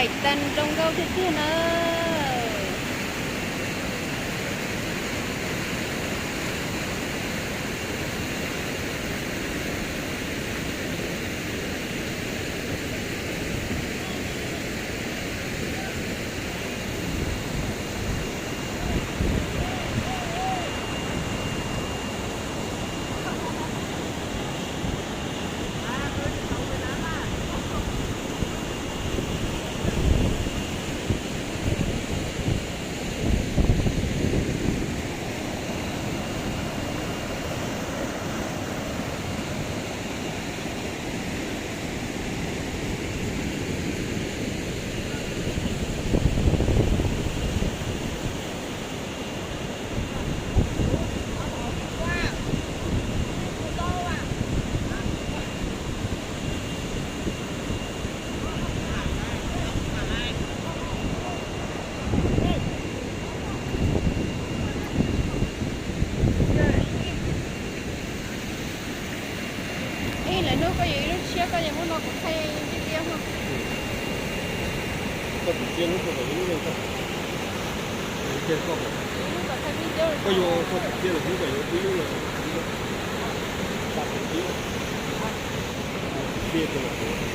Tag nrho nkauj tiag tiag na. Ib lwm hnub koj yuav ib lub tshiab koj yuav muab no kuv thaij tiag tiag mog. Koj tus tshiab hnub koj kom yuav ib lub no tag. Ib lub kom thaij video. Koj yuav koj tus tshiab los hnub koj yuav ib lub no. Ib lub. Tag tus tshiab. Tus tshiab tus los tus tshiab.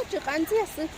Tsw qab ntxiag xwb.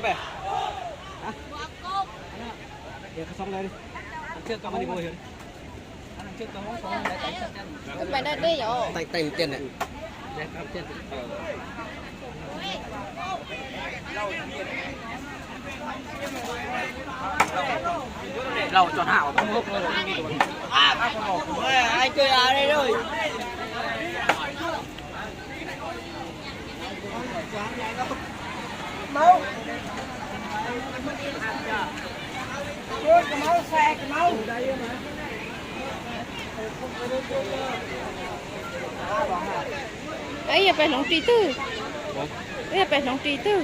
Hãy subscribe cho kênh Ghiền Mì Gõ để không bỏ lỡ những video hấp dẫn. Tus pais daj dej os. Teej teej tiaj ne. Lauj, tso hauv. Ib yog pem hloov ris twg? Ib yog pem hloov ris twg?